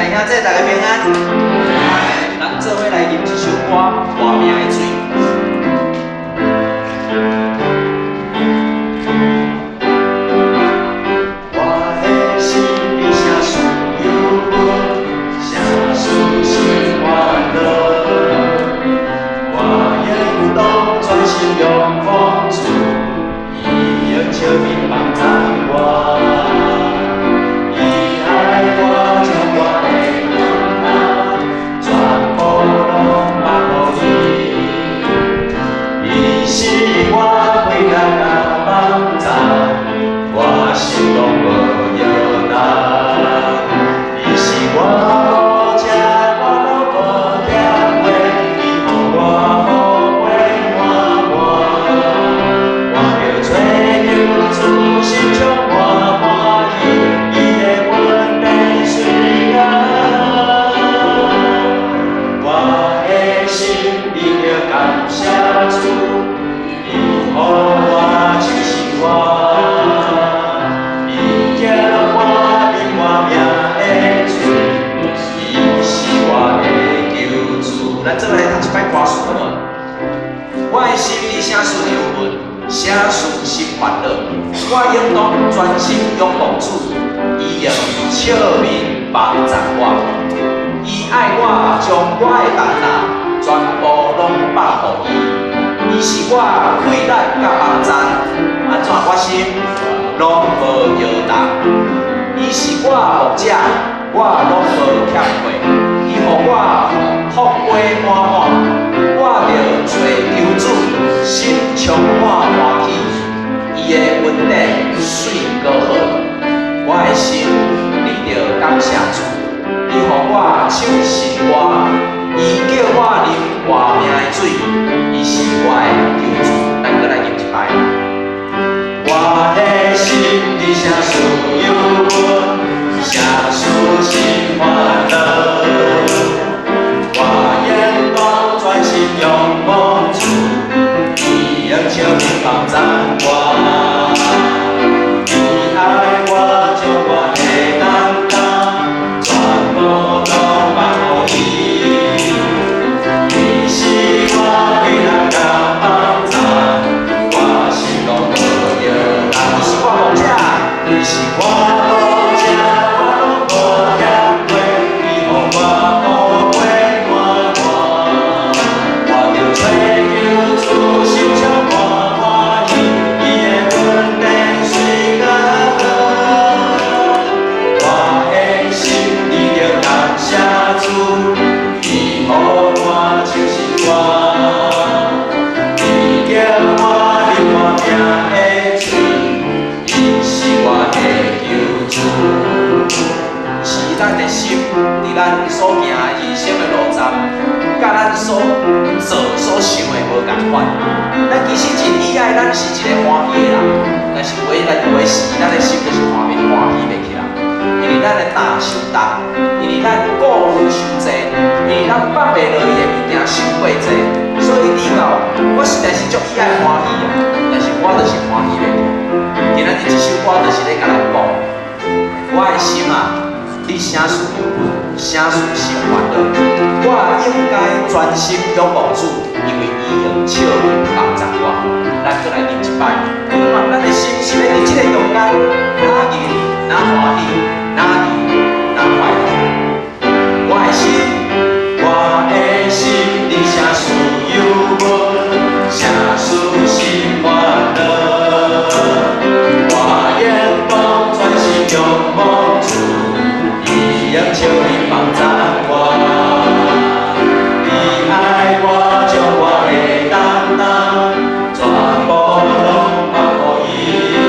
兄弟，大家平安。咱做伙來吟一首歌，《活命的水》。我的心里啥事忧闷，啥事心烦恼，我应当专心仰望主，伊用笑面幫助我。伊愛我，將我的重擔全部攏放予伊。伊是我氣力佮幫助，我心攏無搖動。伊是我牧者，我攏無欠缺，伊予我福杯滿滿。我著揣求主，心充滿歡喜，伊的恩典隨來。我的心裡著感謝主，伊予我唱新歌，伊叫我啉活命的水，伊是我的救主。咱做伙來讀一擺歌詞好無？我的心裡啥事憂悶，啥事心煩惱，我應當專心仰望主，伊用笑面幫助我。伊愛我，將我的重擔全部攏放予伊。伊是我氣力佮幫贊，按怎我心攏無搖動。伊是我牧者，我攏無欠缺。伊予我福杯滿滿，我著揣求主，心充滿歡喜。伊的恩典媠閣好，我的心你著感謝主。伊予我唱新歌，伊叫我啉活命的水，伊是我的救主。咱閣來吟一擺。我的心裡啥事憂悶，啥事心煩惱，我應當專心仰望主，伊用笑面幫助我。伊愛我，將我的重擔全部攏放予伊。伊是我氣力佮幫贊，我心攏無搖動。伊是我牧者，伊是我牧者，我攏無欠缺，伊予我福杯滿滿。我著揣求主，心充滿歡喜，伊的恩典媠閣好。我的心裡著感謝主，伊予我唱新歌，伊叫我啉活命的水，伊是我的救主。是咱的心，佇咱所行的人生的路站，佮咱所做所想的無仝款。咱其實真喜愛，咱是一個歡喜的人，但是有的咱有的時，咱的心就是歡喜袂起來，因為咱的擔傷重，因為咱顧慮傷濟，因為咱放袂落去的物件傷過濟，所以你到我實在是足喜愛歡喜的，但是我就是歡喜袂起來。今仔日這首歌就是咧共咱講，我的心啊，你啥事憂悶，啥事心煩惱，我應該專心仰望主，因為伊用笑面幫助我。咱閣來吟一擺，咱的心是欲佇這个中間，若吟若歡喜，若吟若快樂。我的心，我的心，你啥事憂悶，啥事心煩惱，我應當專心仰望主，伊用笑面幫助我。伊愛我，將我的重擔全部攏放予伊。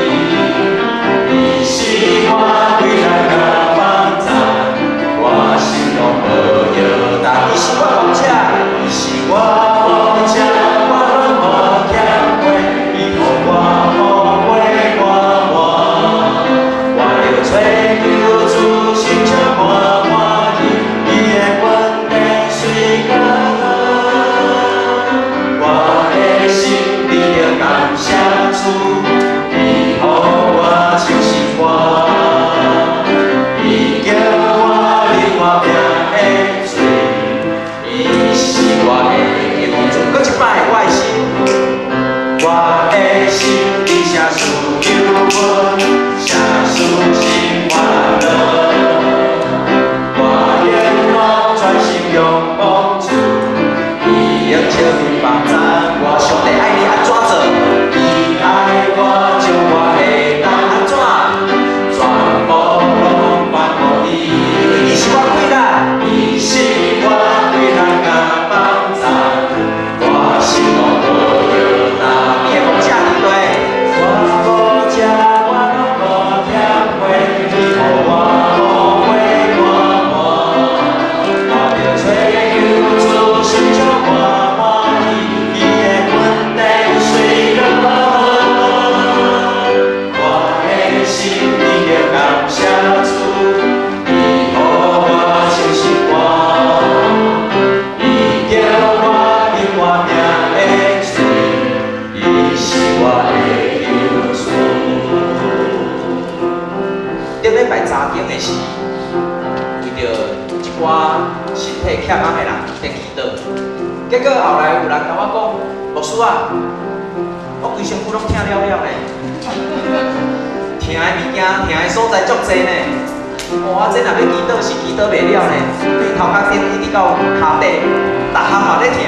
頂禮拜查經的時，為著一寡身體欠壓的人佇祈禱，結果後來有人共我講，牧師啊，我規身軀攏疼了了呢，疼的物件，疼的所在足濟呢。哇，這若欲祈禱是祈禱袂了呢，對頭殼頂一直到跤底，逐項嘛咧疼。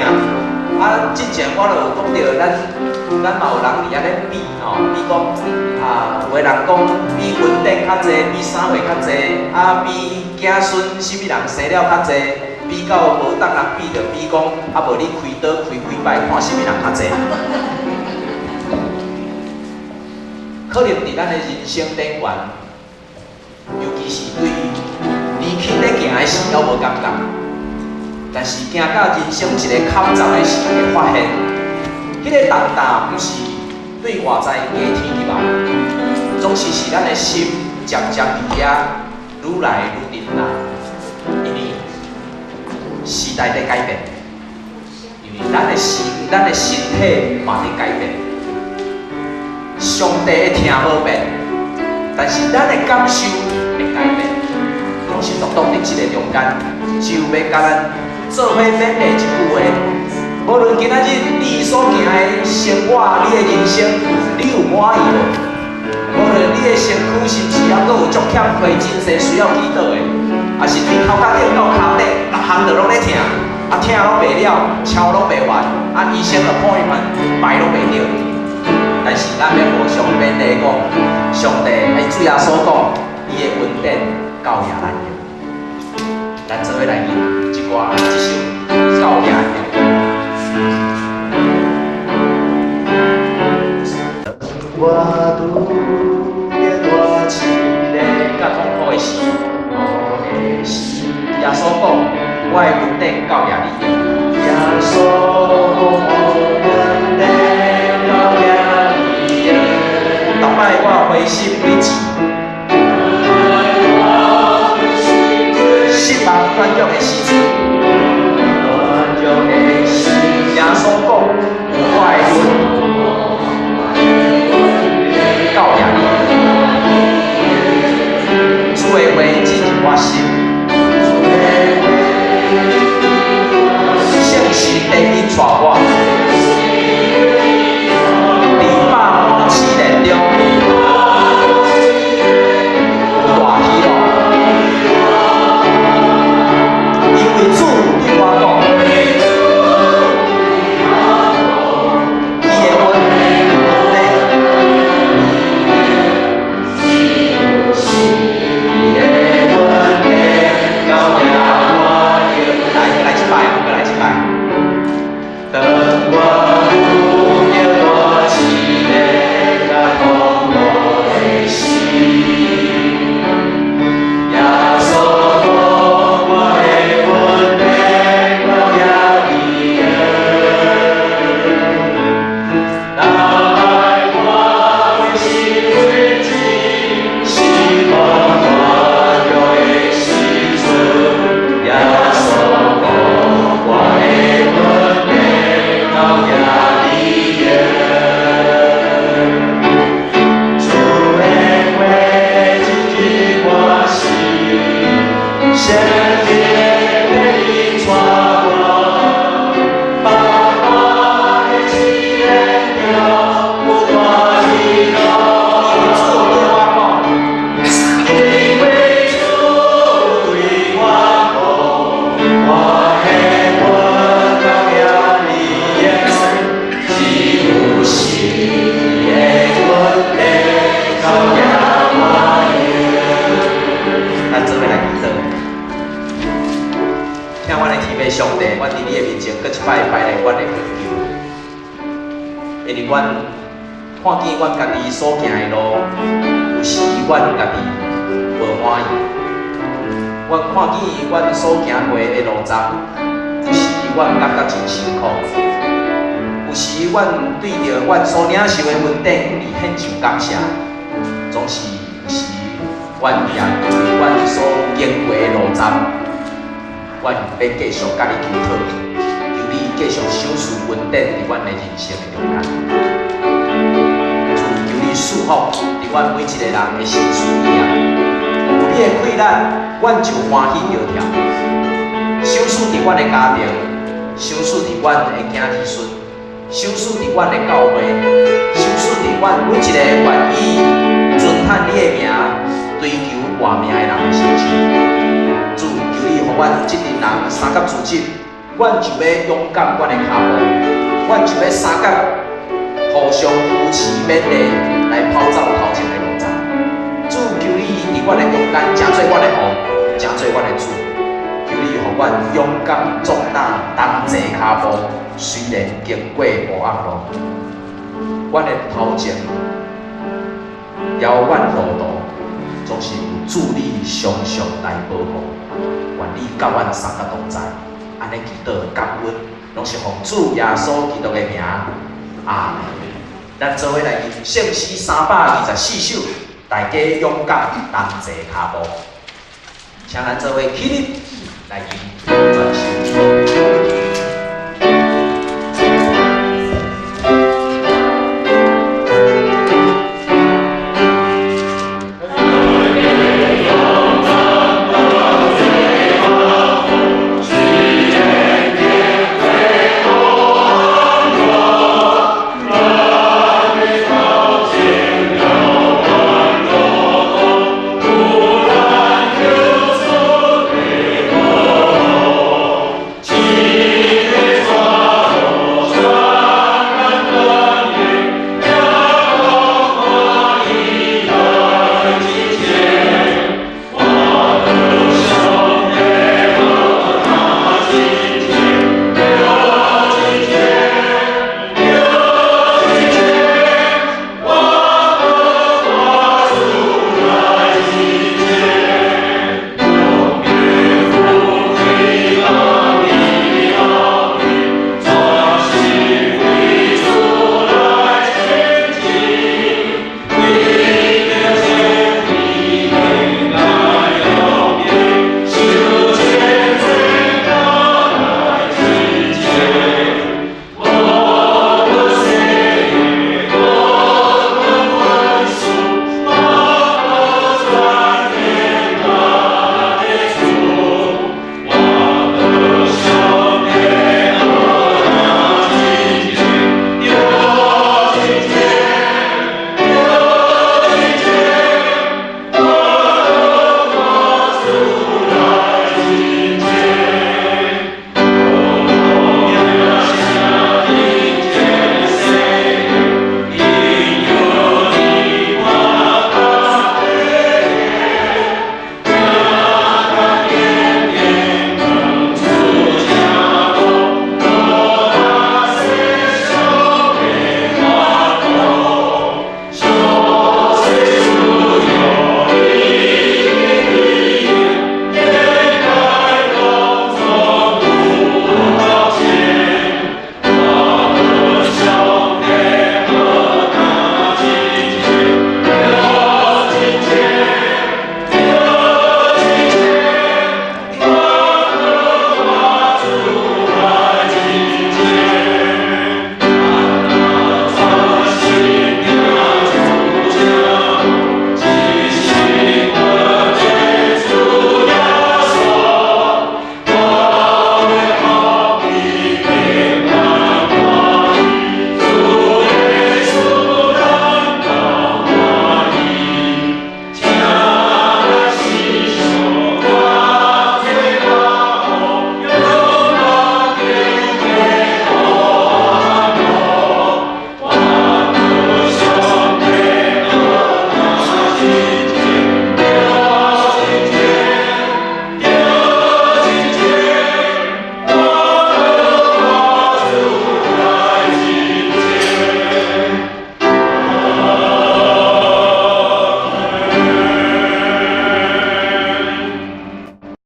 啊，之前我就有講著，咱嘛有人佇遐咧比吼，比講啊，有的人講比恩典較濟，比啥貨較濟，啊，比子孫啥物人生了較濟，比到無當人比就比講，啊無你開刀開幾擺，看啥物人較濟。可能佇咱的人生頂懸，尤其是對年輕咧行的時猶無感覺，但是行到人生一个坎站的時，會發現，彼個重擔毋是對外在加添入來，總是是咱的心漸漸佇遐愈來愈沉重，因為時代佇改變，因為咱的心、咱的身體嘛佇改變。上帝的疼無變，但是咱的感受會改變，攏是獨獨佇這个中間，就欲共咱做伙勉勵一句話。無論今仔日你所行的生活，你的人生，你有滿意無？無論你的身軀是毋是猶閣有足欠虧、真濟需要祈禱的，抑是對頭殼頂到跤底，逐項都攏咧疼，啊疼攏袂了，敲攏袂完，啊醫生的 appointment 排攏袂著。但是咱欲互相勉勵講，上帝愛主耶穌講，伊的恩典夠額咱用。咱做伙來吟這歌，這首夠額用。我拄著大試煉佮痛苦的時，的時，耶穌講，我的恩典夠額你用。耶穌講，我恩典夠額你用。逐擺我灰心不志，失望軟弱的時陣，軟弱的時，耶穌講，我的恩夠額你用。主的話進入我心，聖神的引帶我，佇百般試煉中，有大喜樂，因為主對我講，伊的恩典，伊的恩典夠額我用。來，來一擺，閣來一擺。當我拄著大試煉佮風雨的時，耶穌講我的恩典夠額你用。逐擺我灰心不志，失望軟弱的時陣，耶穌講我的恩典夠額你用。主的話進入我心，聖靈的引帶我，百般的試煉中有大喜樂。主對我講，因為主對我講，我的恩夠額你用，只有神的恩典夠額我用。咱做伙來祈禱。疼阮的天父上帝，阮佇你的面前，閣一擺擺來阮的懇求，因為阮看見阮家己所行的路，有時阮家己無滿意。阮看見阮所行過的路站，有時阮感覺真辛苦。有時阮對著阮所領受的恩典而獻上感謝，總是有時阮也因為阮所經過的路站，阮欲繼續共你求討，求你繼續賞賜恩典佇阮的人生的中間。主，求你賜福佇阮每一个人的心思意念。你的氣力，阮就歡喜著跳。賞賜佇阮的家庭，賞賜佇阮的囝兒孫，賞賜佇阮的教會，賞賜佇阮每一个願意尊嘆你的名、追求活命的人的身上。主，求你予阮這陣人相佮組織，阮就欲勇敢阮的跤步，阮就欲相佮互相扶持勉勵，來跑走頭前的路程。主，求你佇阮的中間，成做阮的王，成做阮的主。求你予阮勇敢壯膽，同齊跤步，雖然經過黑暗路，阮的頭前遙遠路途，總是有主你常常來保護。願你佮阮三個同在，按呢祈禱感恩，攏是奉主耶穌基督的名，阿們。咱做伙來吟聖詩324首，大家勇敢同齊跤步，請咱做伙起立來吟全首。